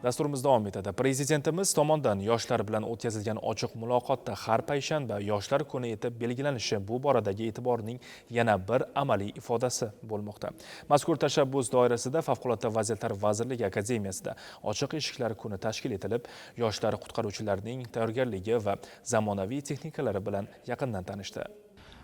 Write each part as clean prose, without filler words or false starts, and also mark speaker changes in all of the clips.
Speaker 1: Dasturimiz davom etadi. Prezidentimiz tomonidan yoshlar bilan o'tkazilgan ochiq muloqotda har payshanba Yoshlar kuni etib belgilanishi bu boradagi e'tiborning yana bir amaliy ifodasi bo'lmoqda. Mazkur tashabbus doirasida Favqulodda vaziyatlar vazirligi akademiyasida ochiq eshiklar kuni tashkil etilib, yoshlar qutqaruvchilarning tayyorgarligi va zamonaviy texnikalari bilan yaqindan tanishdi.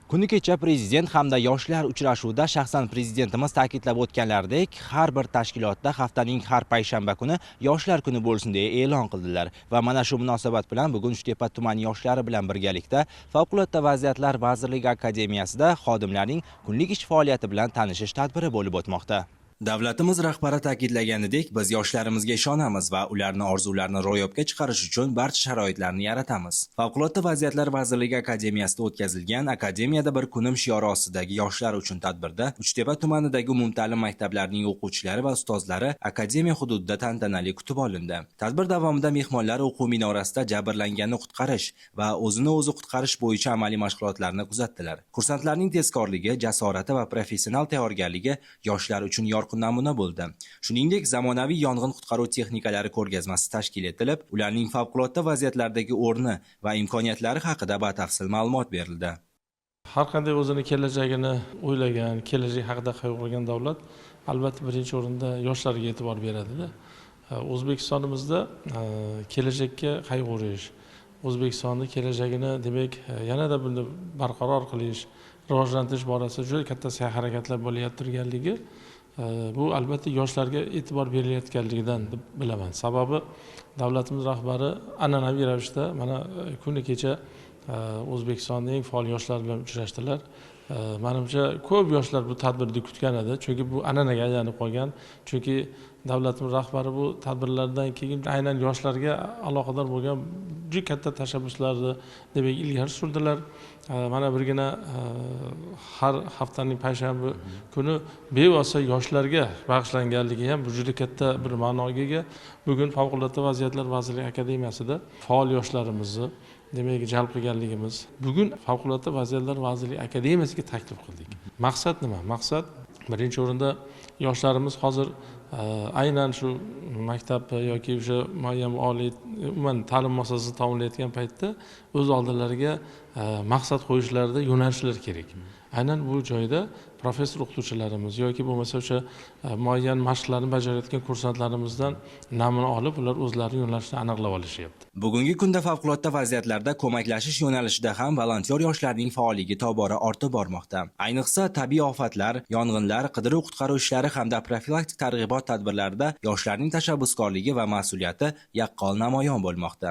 Speaker 2: Kuni kecha prezident hamda yoshlar uchrashuvida shaxsan prezidentimiz ta'kidlab o'tganlaridek, har bir tashkilotda haftaning har payshanba kuni Yoshlar kuni bo'lsin deya e'lon qildilar va mana shu munosabat bilan bugun Uchtepa tumani yoshlari bilan birgalikda Favqulodda vaziyatlar vazirligi akademiyasida xodimlarning kunlik ish faoliyati bilan tanishish tadbiri bo'lib o'tmoqda. Davlatimiz rahbari ta'kidlaganidek, biz yoshlarimizga ishonamiz va ularni orzularini ro'yobga chiqarish uchun barcha sharoitlarni yaratamiz. Favqulodda vaziyatlar vazirligi akademiyasida o'tkazilgan "Akademiyada bir kunim" shiori ostidagi yoshlar uchun tadbirda Uchtepa tumanidagi umumta'lim maktablarining o'quvchilari va ustozlari akademiya hududida tantanali kutib olindi. Tadbir davomida mehmonlar o'quv minorasida jabrlanganni qutqarish va o'zini o'zi qutqarish bo'yicha amaliy mashg'ulotlarni kuzatdilar. Kursantlarning tezkorligi, jasorati va professional tayyorgarligi yoshlar uchun yorqin namuna bo'ldi. Shuningdek, zamonaviy yong'in qutqaruv texnikalari ko'rgazmasi tashkil etilib, ularning favqulodda vaziyatlardagi o'rni va imkoniyatlari haqida batafsil ma'lumot berildi.
Speaker 3: Har qanday o'zini kelajagini o'ylagan, kelajak haqida qayg'urgan davlat albatta birinchi o'rinda yoshlarga e'tibor beradida. O'zbekistonimizda kelajakka qayg'urish, O'zbekistonni kelajagini, demak, yanada buni barqaror qilish, rivojlantirish borasida juda katta sa'y harakatlar bo'layotganligi, bu albatta yoshlarga e'tibor berilayotganligidan deb bilaman. Sababi davlatimiz rahbari an'anaviy ravishda mana kuni kecha O'zbekistonning eng faol yoshlari bilan uchrashdilar. Manimcha, ko'p yoshlar bu tadbirni kutgan edi, chunki bu an'anaga aylanib qolgan, chunki davlatimiz rahbari bu tadbirlardan keyin aynan yoshlarga aloqador bo'lgan juda katta tashabbuslarni, demak, ilgari surdilar. Mana birgina har haftaning payshanba kuni bevosita yoshlarga bag'ishlanganligi ham bu juda katta bir ma'noga ega. Bugun Favqulodda vaziyatlar vazirligi akademiyasida faol yoshlarimizni, demak, jalb qilganligimiz, bugun Favqulodda vaziyatlar vazirligi akademiyasiga taklif qildik. Maqsad nima? Maqsad birinchi o'rinda yoshlarimiz hozir aynan shu maktab yoki o'sha muayyan oliy, umuman ta'lim muassasasini tamomlayotgan paytda o'z oldilariga maqsad qo'yishlarida yo'nalishlar kerak. Aynan bu joyda professor o'qituvchilarimiz yoki bo'lmasa o'sha muayyan mashqlarni bajarayotgan kursantlarimizdan namuna olib, ular o'zlarini yo'nalishini aniqlab olishyapti.
Speaker 2: Bugungi kunda favqulodda vaziyatlarda ko'maklashish yo'nalishida ham volontyor yoshlarning faolligi tobora ortib bormoqda. Ayniqsa, tabiiy ofatlar, yong'inlar, qidiruv-qutqaruv ishlari hamda profilaktik targ'ibot tadbirlarida yoshlarning tashabbuskorligi va mas'uliyati yaqqol namoyon bo'lmoqda.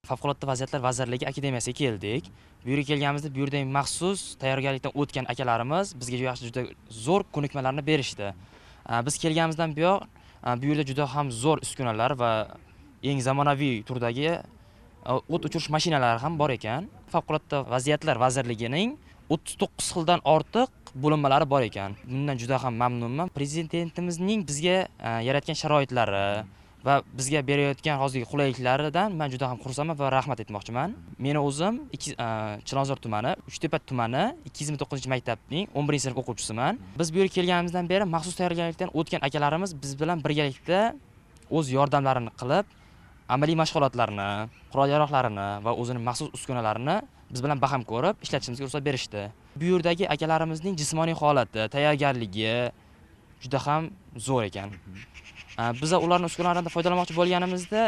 Speaker 4: Favqulodda vaziyatlar vazirligi akademiyasiga keldik. Bu yerga kelganimizda bu yerda maxsus tayyorgarlikdan o'tgan akalarimiz bizga juda yaxshi, juda zo'r ko'nikmalarni berishdi. Biz kelganimizdan buyon bu yerda juda ham zo'r uskunalar va eng zamonaviy turdagi o't o'chirish mashinalari ham bor ekan. Favqulodda vaziyatlar vazirligining 39 xildan ortiq bo'linmalari bor ekan. Bundan juda ham mamnunman. Prezidentimizning bizga yaratgan sharoitlari va bizga berayotgan hozirgi qulayliklaridan man juda ham xursandman va rahmat aytmoqchiman. Meni o'zim Chilonzor tumani, Uchtepa tumani 229-maktabning 11-sinf o'quvchisiman. Biz bu yerga kelganimizdan beri maxsus tayyorgarlikdan o'tgan akalarimiz biz bilan birgalikda o'z yordamlarini qilib, amaliy mashg'ulotlarni, qurol yarog'larini va o'zini maxsus uskunalarini biz bilan baham ko'rib ishlatishimizga ruxsat berishdi. Bu yerdagi akalarimizning jismoniy holati, tayyorgarligi juda ham zo'r ekan. Biza ularni uskunalaridan foydalanmoqchi bo'lganimizda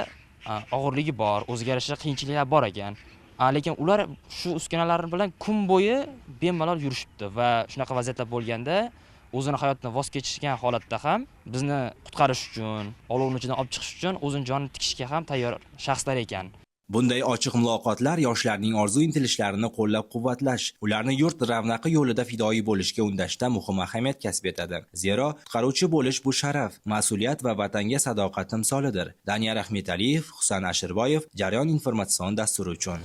Speaker 4: og'irligi bor, o'ziga yarasha qiyinchiliklar bor ekan. Lekin ular shu uskunalar bilan kun bo'yi bemalol yurishibdi va shunaqa vaziyatlar bo'lganda o'zini hayotidan voz kechishgan holatda ham bizni qutqarish uchun, olovni ichidan olib chiqish uchun o'zini jonini tikishga ham tayyor shaxslar ekan.
Speaker 2: Bunday ochiq muloqotlar yoshlarning orzu intilishlarini qo'llab-quvvatlash, ularni yurt ravnaqi yo'lida fidoyi bo'lishga undashda muhim ahamiyat kasb etadi. Zero, qutqaruvchi bo'lish bu sharaf, mas'uliyat va vatanga sadoqat timsolidir. Daniyar Ahmetaliyev, Husan Ashirboyev, Jarayon informatsion dasturi uchun.